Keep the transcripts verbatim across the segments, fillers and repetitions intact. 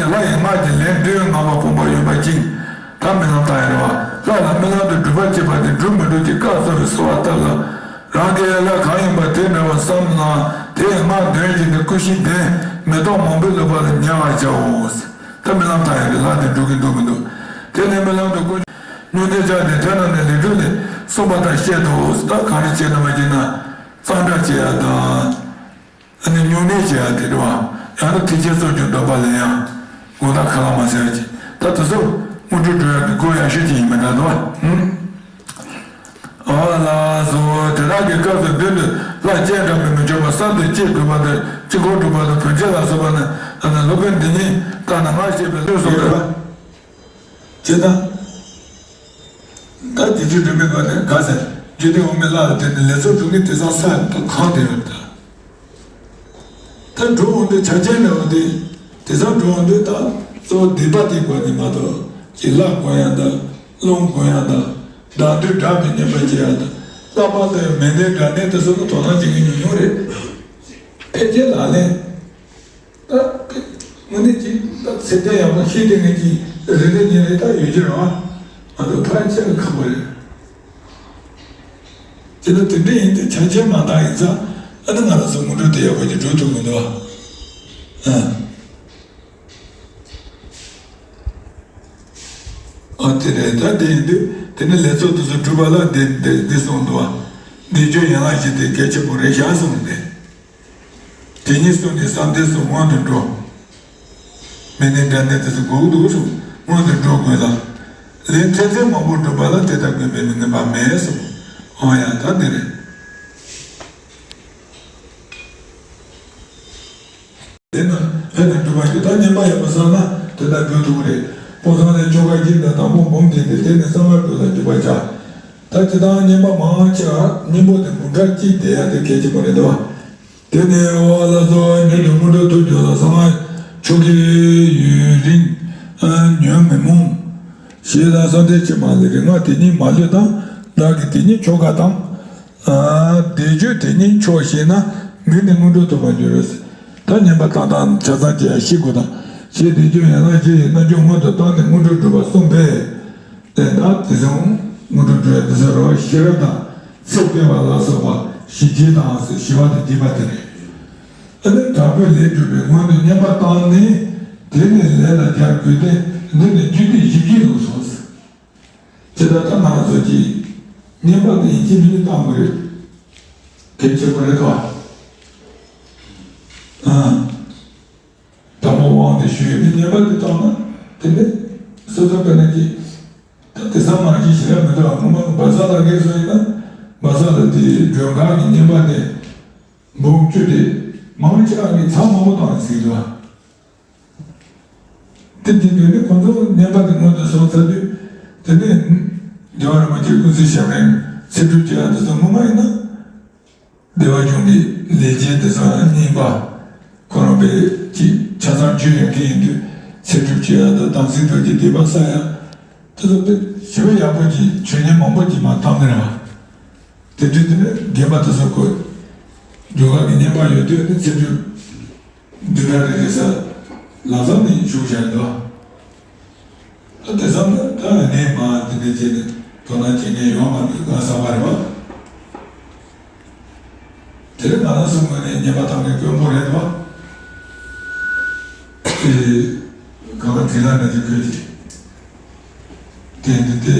ལྷ་ཡི་སྔགས་ཀྱི་ལན་བདུན་བསྔགས་པ་ཕུང་པོ་ཡོད་པ་ཅན། ད་རྨི་ལམ་བཏང་ཡ་རེད་བ། ལྷ་ལ་རྨི་ལམ་དུ་སྒྲུབ་པ་བྱེད་པ་དེ་སྒྲུབ་མི་སྒྲུབ་ཀྱི་སྐབས་སུ་གསོལ་བ་བཏབ་ལ། རང་གི་ལྷ་གང་ཡིན་པ་དེ་འདྲ་བར་བསམ་ལ། དེ་ཡི་སྔགས་འདོན་བཞིན་དུ་ཀུན་ཤེས་ལྡན་མེ་ཏོག་མང་པོའི་ལུས་པ་ལ་ཉལ་བར་བྱའོ། ད་རྨི་ལམ་བཏང་ཡ་རེད། ལྷ་དེ་འགྲོ་གི་འདུག་མི་འདུག་དེ་ནས་རྨི་ལམ་དུ་ཀུན་སྨྱུང་གནས་བྱ་སྟེ་དེ་རྣམས་ནི་ལས་འགྲོ་ལས་གསུངས་པ་དང་བཤད་དོ། ད་གང་རེ་བྱས་ནས་མ་བྱས་ན་གཙང་སྦྲ་བྱེད་ཡ་དང་། ཨ་ནི་སྨྱུང་གནས་བྱེད་ཡ་དེ་རེད་བ། ཡང་ན་ཐེག་ཆེན་སོགས་ཀྱི་སྡོམ་པ་ལེན་ཡ། དགོང་དག་ཁ་ལག་མ་ཟ་ཡ་ཅིག་ད་དེ་ཚོ་དངོས་གྲུབ་སྒྲུབ་ཡ་གི་སྒོ་ཡག་ཤོས་ཅིག་ཡིན་པ་འདྲ་འདུག་བ། ཨ་ལགས་སོ། དེ་དག་གི་སྐབས་སུ་མདུན་དུ་ལྷ་སྤྱན་དྲངས་པས་མི་ཆོག་པ་གསར་དུ་ཅི་དགོས་པ་དང་ཅི་འཁོར་སྒྲུབ་པ་དང་བུ་ཆེན་ལ་སོགས་པ་ནི་ཨ་ནི་སློབ་དཔོན་འདི་ཉིད་ལྟར་ན་སྔར་བཤད་པའི་ལུགས་སོགས་ཡོད་པ། ཇི་ལྟར། ད་དེ་དུས་འགྲོ་མི་དགོས་ནས་ག་ཟེར། རྒྱུད་སྡེ་འོག་མའི་བླ་ལ་བརྟེན་ནས་ལས་ཚོགས་སྒྲུབ་མཁན་དེ་ཚང་ས་གང་དེ་ཡོད་ད། ད་འགྲོ་འོང་དུས་ཆ་རྐྱེན་འདྲ་བོ་དེ། དེ་ཚང་འགྲོ་འོང་དུས་ད་གཙོ་བོ་སྡིག་པ་དེ་དགོས་ནི་མ་གཏོགས་ཀྱི་ལྷ་དགོས་ཡ་ད། རླུང་དགོས་ཡ་ད། བདག་འདོད་དགྲ་གི་བསྙེན་པ་བྱེད་ཡ་ད། ལྷག་པར་དུ་མེ་ལྡན་དགྲ་གནས་དེ་ཚོ་ལ་དོ་སྣང་བྱེད་མཁན་ཉུང་ཉུང་རེད། ཕལ་ཆེར་ལག་ལེན། ད་དངོས་གནས་ཀྱི་ད་ཚད་ལྡན་ཡག་པོ་ཤེས་ལྡན་མཁན་གྱི་རེ་རེ་གཉིས་རེ་ད་ཡོད་ཀྱི་རེད་བ། ང་ཚོ་ཕལ་ཆེར་ཁག་པོ་རེད། དེ་ལ་དེ་འདྲ་ཡིན་དུས་ཆ་རྐྱེན་མ་འདང་ཡིན་ཙང་ཨ་ནི་ང་རང་ཚོ་སྔོན་འགྲོ་དེ་ཡག་པོ་ཅིག་འགྲོ་ཐུབ་མི་འདུག་བ། ཨ། ཨ་དེ་རེད། ད་དེ་ཡིན་དུས་དེ་ནི་ལས་ཚོགས་དེ་ཚོ་སྒྲུབ་པ་ལ་འདི་འདི་འདི་གསུངས་འདུག་བ། འདི་བརྗོད་ཡན་ལག་བཞི་དེ་གལ་ཆེན་པོ་རེད་ཤག་གསུངས་ཏེ། དེ་ཉིད་གསུངས་ནས་བསམ་གཏན་སོགས་སྔོན་དུ་འགྲོ། མེ་ནི་འདྲ་གནས་དེ་ཚོ་དགོས་འདུག་གསུངས་སྔོན་དུ་འགྲོ་དགོས་ལ། ལན་ཚད་ཚད་མང་པོ་སྒྲུབ་པ་ལ་དེ་ལྟ་དགོས་པའི་མི་ངན་པ་མེད་གསུངས། ཨོ་ཡ་ད་འདི་རེད། དེ་ན་ཕན་ནས་སྒྲུབ་པ་ཡོད་ད་བསྙེན་པ་ཡག་པོ་བསགས་ན་དེ་ལྟར་འགྲུབ་ཐུབ་ཀྱི་རེད། ཕོ་བཟང་ནས་ཆོ་ག་བགྱིས་ན་དང་པོ་འབུམ་བརྒྱུད་དེ་དེ་ནས་གསང་སྔགས་སྒྲུབ་ལ་འཇུག་པར་བྱ། ད་སྤྱིར་བཏང་བསྙེན་པ་མང་ཆེ་བ་སྙིང་པོ་དེ་འབུམ་ཕྲག་གཅིག་བཟླས་ཡ་དེ་གལ་ཆེན་པོ་རེད་འདུག་བ། དེ་ནས་འོ་ལ་སོགས་མྱུར་དུ་དངོས་གྲུབ་ཐོབ་འགྱུར་ལ་གསང་སྔགས་ཆོ་གའི་ཡུན་རིང་ཉོན་མི་མོངས། ཞེས་ལ་གསང་མཐའི་ཕྱི་མ་ལས་རིག་སྔགས་དེ་ཉིད་མ་ལུས་དང་། བདག་གིས་དེ་ཉིད་ཆོ་ག་དང་། བཟླས་བརྗོད་དེ་ཉིད་མཆོག་ཤེས་ན་མིག་ནི་དངོས་གྲུབ་ཐོབ་པར་འགྱུར། ད་བསྙེན་པ་བཏང་སྟངས་ཆ་ཚང་ཅིག་ཡང་ཤེས་དགོས་དང་། ཞེས་བཟླས་བརྗོད་ཡན་ལག་བཞི་ཡི་རྣལ་འབྱོར་སྔོན་དུ་བཏང་ནས་དངོས་གྲུབ་སྒྲུབ་པར་གསུངས་པས། དེ་ལྟར་དེ་བཞིན་དངོས་གྲུབ་སྒྲུབ་པའི་དེ་ཚོ་རོ་ཤེས་རབ་དང་ཚེ་སྤེལ་བ་ལ་སོགས་པ་ཞི་བྱེད་དང་ཞི་བ་དང་བགྱིས་པ་དེ་རེད། ཨ་ནི་དྲག་པོའི་ལས་སྒྲུབ་པའི་སྔོན་དུ་བསྙེན་པ་བཏང་ནས་དེ་ནས་ལས་ལ་སྦྱར་དགོས་ཏེ་འདི་ནི་རྒྱུད་སྡེ་བཞི་བརྒྱའི་ལུགས་སོ། ཇི་ལྟར་ད་ང་རང་ཚོ་གིས་བསྙེན་པ་དེ་ཡིན་གཅིག་མིན་གཅིག་བཏང་དགོས་རེད། གལ་ཆེན་པོ་རེད་དོ། ཨ། དང་པོ་དབང་དུ་ཞུས་ནས་བསྙེན་པ་དེ་བཏང་ན་དེ་ནི་སོ་སོ་དཔེར་ན་གྱིས་ད་དེང་སང་མང་ཆེ་ཞེ་དྲག་མི་འདུག་ཨ་ངོ་མ་བཛྲ་ལ་གེ་སོ་ཡིན་ན་བཛྲ་ལ་དེ་མགྲོན་ཁང་གི་བསྙེན་པ་དེ་འབུམ་བཅུ་དེ་མང་ཆེ་བ་གིས་ཚར་མང་པོ་བཏང་ཟིན་འདུག་ཨ། དེ་དེ་དུས་ནི་ཁོང་ཚོ་བསྙེན་པ་དེ་སྔོན་དུ་སོང་ཚར་དུས་དེ་ནས་རྒྱལ་བ་རིན་པོ་ཆེ་སྐུ་ཚེ་ཞབས་ལེན་ཚེ་སྒྲུབ་བྱེད་ཡ་དེ་ཚོ་ངོ་མ་ཡིན་ན་བདེ་བ་ལྗོངས་ཀྱི་ལས་ཅན་དེ་ཚོ་ཡང་རྙིང་པ་ཁོ་རང་པའི་ཅིག་ཆ་ཚང་བརྗོད་ཡོད་མཁན་ཡིན་དུས་ཚེ་སྒྲུབ་བྱེད་ཡ་དང་དམ་ཚིག་རྡོ་རྗེ་སྡིག་པ་བསགས་ཡ་དེ་ཚོ་དཔེ་ཞེ་པོ་ཡག་པོ་ཅིག་ཆོས་ཉན་མང་པོ་ཅིག་མ་བཏང་ནི་རེད་བ། དེ་དུས་དེ་ནས་རྒན་པ་དེ་ཚོ་ཁོ་རྒྱུ་སྐར་གྱི་བསྙེན་པ་ཡོད་དུས་ནི་ཚེ་སྒྲུབ་བདུན་ཕྲག་རེ་རེ་ས་ལམ་སང་ནས་བཞུགས་བཞག་འདུག་ཨ་དེ་ཙམ་ལ་ད་ནས་མ་དེ་འདྲ་བྱས་ནས་དོ་སྣང་བྱེད་མཁན་ཡོད་མ་འདུག་ག་བསམ་པ་རེད་བ། དེ་རིང་ང་རང་ཚོའི་ངོས་ནས་བསྙེན་པ་བཏང་མཁན་དཀོན་པོ་རེད་བ། དེ་གང་ལ་དྲིན་ལན་འདྲ་ཅིག་ཕུལ་ཅིག་དེ་འདི་དེ།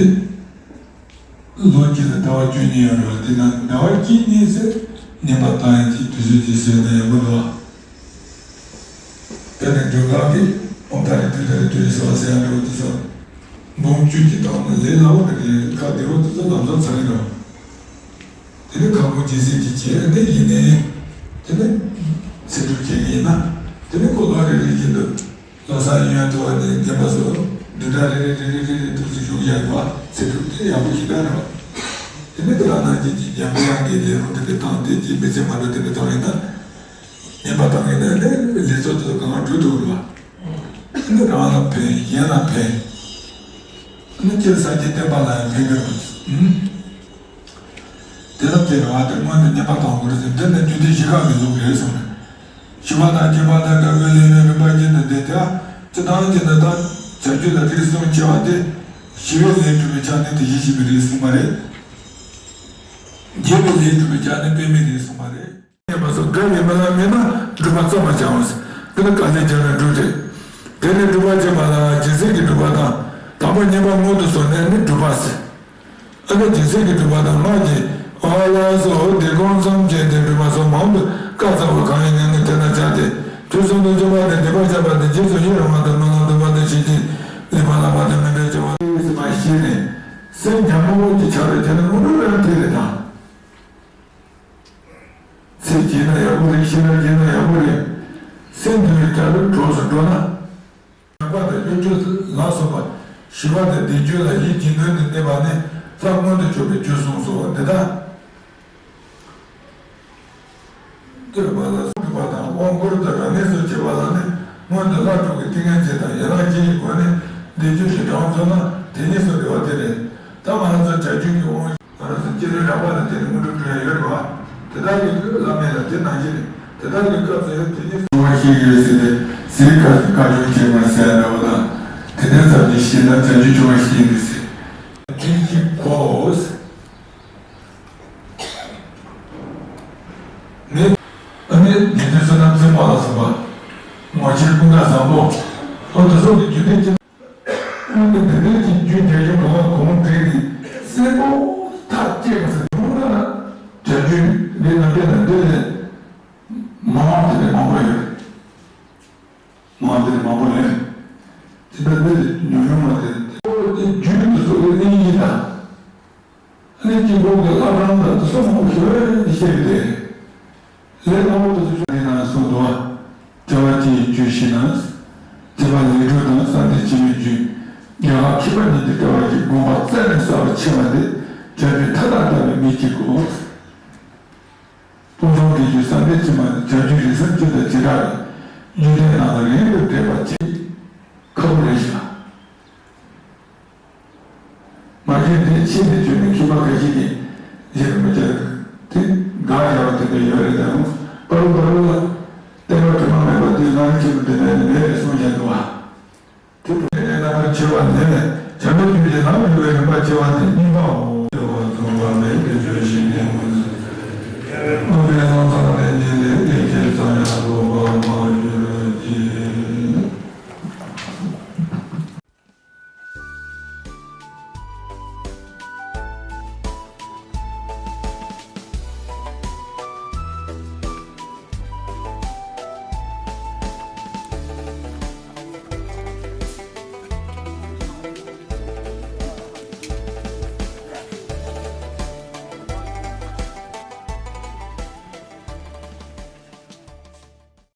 ལོ་གཅིག་ལ་ཟླ་བ་བཅུ་གཉིས་ཡོད་རེད་བ། དེ་ན་ཟླ་བ་གཅིག་གཉིས་ཚེ་བསྙེན་པ་བཏང་ཡིན་གྱི་དུས་ཚོད་ཅིག་བཟོས་ན་ཡག་པོ་འདུག་བ། དེ་ནས་མགྲོན་ཁང་གི་ཨོ་ད་རེ་དུས་ད་རེ་དུས་རེ་ཟེར་བ་ཟེར་ཡ་འདྲ་བོ་དེ་ཚོ་འབུམ་བཅུ་གཅིག་བཏང་ན་ལས་སླ་བོ་འདྲ་རེད། ཁག་བདེ་བོ་དེ་ཚོ་ལམ་སང་ཚར་གི་རེད་བ། དེ་ནས་ཁག་པོ་ཇི་སྲིད་ཀྱི་བྱས་ནས་ཡིན་ནའི་དེ་ནས་ཚེ་སྒྲུབ་བྱེད་ཀྱི་ཡིན་ན་དེ་ནས་ཁོ་ལོ་རེ་རེ་བཞིན་དུ། ལོ་གསར་ཡོན་ཐོག་ནས་རྒན་པ་ཚོ་བདུན་ཕྲག་རེ་རེ་རེ་རེ་རེ་རེ་ཐུགས་སུ་ཞུགས་བཞག་པ་ཚེ་སྒྲུབ་དེ་ཡག་པོ་ཞིག་གདའ་རེད་བ། དེ་ནས་དེ་ལ་ནང་བཞིན་གྱི་འཇམ་དབྱངས་ཀྱི་ལས་རུང་དེ་འདྲ་བཏང་སྟེ་ཀྱི་མི་ཚེ་མ་འགྲོ་དེ་འདྲ་བཏང་ཡིན་ན། བསྙེན་པ་བཏང་ཡིན་ན་ནི་ལས་ཚོགས་དེ་ཚོ་གང་འགྲུབ་ཐུབ་རེད་བ། དེ་ནས་རང་ལ་ཕན་གཞན་ལ་ཕན། དེ་ནས་སྤྱིར་སངས་རྒྱས་བསྟན་པ་ལ་ཡང་ཕན་གྱི་རེད་བ། དེ་ལ་དེ་རེད་བ་དེ་སྔོན་དུ་བསྙེན་པ་བཏང་དགོས་རེད་ཟེར་འདི་ནི་རྒྱུད་སྡེ་བཞི་ཁག་གི་ལུགས་རེད་གསུངས་ནས། ཞི་བ་དང་སྐྱེས་པ་དང་དགའ་བའི་ལས་ནི་རིམ་པ་བཞིན་དུ་བསྡད་དེ། སྤྱིར་བཏང་གི་ན་ད་བྱ་རྒྱུད་ལ་རིགས་གསུམ་སྐྱེ་བ་སྟེ། ཞི་བའི་ལས་སྒྲུབ་པའི་ཆ་ནས་དེ་བཞིན་གཤེགས་པའི་རིགས་གསུངས་པ་རེད། རྒྱས་པའི་ལས་སྒྲུབ་པའི་ཆ་ནས་པདྨའི་རིགས་གསུངས་པ་རེད། ཡིན་པ་སོགས་དགག་ཡོད་མེད་ལ་དམིགས་ན་སྒྲུབ་པ་རྩོམ་པར་བྱའོ། དེ་ནི་དཀའ་ལས་བརྒྱབ་ནས་སྒྲུབ་རེད། དེ་ནི་སྒྲུབ་པ་བྱེད་པ་ལ་སྦྱིན་སྲེག་གི་སྒྲུབ་པ་དང་། དང་པོ་བསྙེན་པ་སྔོན་དུ་སོང་ནས་ནི་སྒྲུབ་པ་ཟེར། ཨ་ནི་སྦྱིན་སྲེག་གི་སྒྲུབ་པ་དང་སྔགས་ཀྱི་ཨ་ལ་སོགས་སྡིག་སྒོམ་གསུམ་བྱས་ཏེ་སྒྲུབ་པ་སོགས་མང་དུ་བཀའ་སྩལ་བ་གང་ཡིན་ངེས་ནས་དེ་ལ་སྦྱར་ཏེ། དུས་གསུམ་དུ་སྤྱོད་པ་ནི་སྡིག་པ་བཤགས་པ་སྟེ། རྗེས་སུ་ཡི་རང་བ་དང་། སྨོན་ལམ་འདུན་པ་དང་། ཞི་བྱེད་ལེགས་པར་བསླབ་པ་དང་། མི་འབྲལ་སྤྱོད་པ་ཟེར་བ་ཞིག་ནས། སེམས་ཉམས་པོ་གི་ཆ་རེ་བྱས་ན་དངོས་གྲུབ་ཡང་དེ་རེད་ད། ཚེ་སྐྱེས་ན་ཡག་པོ་རེད། ཤི་ན་སྐྱེས་ན་ཡག་པོ་རེད། སེམས་དེ་ནི་གྲལ་རིམ་གྲོགས་སུ་འགྲོ་ན། ལེགས་པ་དང་བསླུ་བྲིད་ལ་སོགས་པ་ཞི་བ་དང་བདེ་སྤྱོད་ལ་ཡིད་ཀྱིས་ནོན་ཏེ་གནས་པ་ནི་ལྷ་མངོན་དུ་གྱུར་པའི་རྒྱུ་གསུངས་སོ། འདི་ལྟར་ཐོས་པ་ལ་སོགས་པ་དང་དབང་བསྐུར་དང་རབ་གནས་སུ་བྱེད་པ་ལ་ནི་སྔོན་དུ་ལྷ་དྲུག་གི་ཏིང་ངེ་འཛིན་དང་ཡན་ལག་བཞི་ཡི་སྒོ་ནས་བཟླས་བརྗོད་ཀྱི་གྲངས་རྫོགས་ན་དེ་ཉིད་སུ་འབྲེལ་བ་དེ་རེད། ད་ང་རང་ཚོ་བྱ་རྒྱུད་ཀྱི་དབང་ང་རང་ཚོ་སྤྱི་བོའི་རང་དབང་ལ་བརྟེན་ནས་དངོས་གྲུབ་སྤྲོད་ཡ་ཡོད་རེད་བ། དེ་དག་གི་བླ་མེད་ལ་དེ་ནང་བཞིན་རེད། དེ་དག་གི་སྐབས་སུ་ཡང་དེ་ཉིད་སུ་བ་ཞིག་ཡོད་ཟེར་ཏེ། ཟས་བཀའ་བཀའ་བཞིན་བྱེད་པར་ཟེར་འདྲ་བོ་དང་། དེ་ལྟར་ཚར་གྱི་ཤེས་ན་བྱ་རྒྱུད་ཆུང་བ་ཞིག་ཡིན་ཟེར། དེ་གཅིག་གོ། ནི། ཨ་ནི་དེ་དུས་བསོད་ནམས་རྩེ་མོ་ལ་སོགས་པ། ངོ་ཤེས་ཀུན་དགའ་བཟང་པོ། ཨོ་དེ་སོགས་ཀྱི་རྒྱུད་སྡེ་གཅིག་ཨ་ནི་དེ་འདྲའི་གི་རྒྱུད་རྒྱ་ཆེན་གོང་ལ་གོང་འདྲེན་གྱི་གསལ་པོ་ཐག་བཅད་པ་ཟེར་འདུག་ན། བྱ་རྒྱུད་འདི་ནང་བསྟན་ལ་འདི་ལས་མང་བ་དེ་ལས་མང་པོ་ཡོད། མང་དེ་ལས་མང་པོ་ཡོད། དེ་ལྟར་འདི་ལས་ཉུང་ཉུང་བ་དེ་ཨོ་དེ་རྒྱུད་དུ་སོགས་པའི་གནས་ཡིན་ད། ཨ་ནི་དཀྱིལ་འཁོར་གྱི་བླ་བྲང་དང་དུ་སོགས་མང་པོ་ཞིག་ཡོད་དེ་བཤད་པའི་དེ། ལས་མང་པོ་དུ་སོགས་ནས་ན་གསུངས་འདུག་བ། དྲི་བ་དེའི་རྒྱུད་ཤེས་ན། ཐེག་པ་ལེགས་གྲུབ་དང་བསམ་གཏན་ཆེན་པོའི་རྒྱུད། རྒྱལ་བ་མཁས་པ་གཉིས་ཀྱི་དྲི་བ་གི་དགོངས་པ་རྩད་ནས་གསལ་བར་ཕྱེ་བ་འདི་བྱ་རྒྱུད་མཐའ་དག་ལྟ་བའི་མིག་གཅིག་གོ། སྟོང་ཉིད་ཀྱི་རྒྱུད་བསམ་གཏན་ཕྱི་མ་ནི་བྱ་རྒྱུད་རིགས་སམ་བཅུ་དང་བྱེ་བྲག་གི་རྒྱུད་སྡེ་རྣམས་ལ་རིང་དུ་འགྲེལ་པ་བྱེད་ཁག་པོ་རེད་ཤག་མ་གཞི་འདི་ཕྱི་ནས་བྱོན་པའི་མཁས་པ་འགའ་ཞིག་གིས་རྗེ་རིན་པོ་ཆེ་དེ་དགག་བྱ་བ་དེ་འདྲ་ཡོད་རེད་དམ། པ་རུ་པ་རུ་ལ་བསྟན་པ་དྲི་མ་མེད་པ་དེ་ང་རང་ཆེན་པོ་དེ་འདྲ་ནི་མེད་རེད་གསུངས་བཞག་འདུག་བ། དེ་དུས་ནས་རྣམ་པར་ཕྱེ་བ་ལས་ནས་བྱམས་པའི་རྒྱུད་ཀྱི་ལམ་ཡོད་པའི་རིམ་པ་ཕྱེ་བ་དེ་གཉིས་པའོ།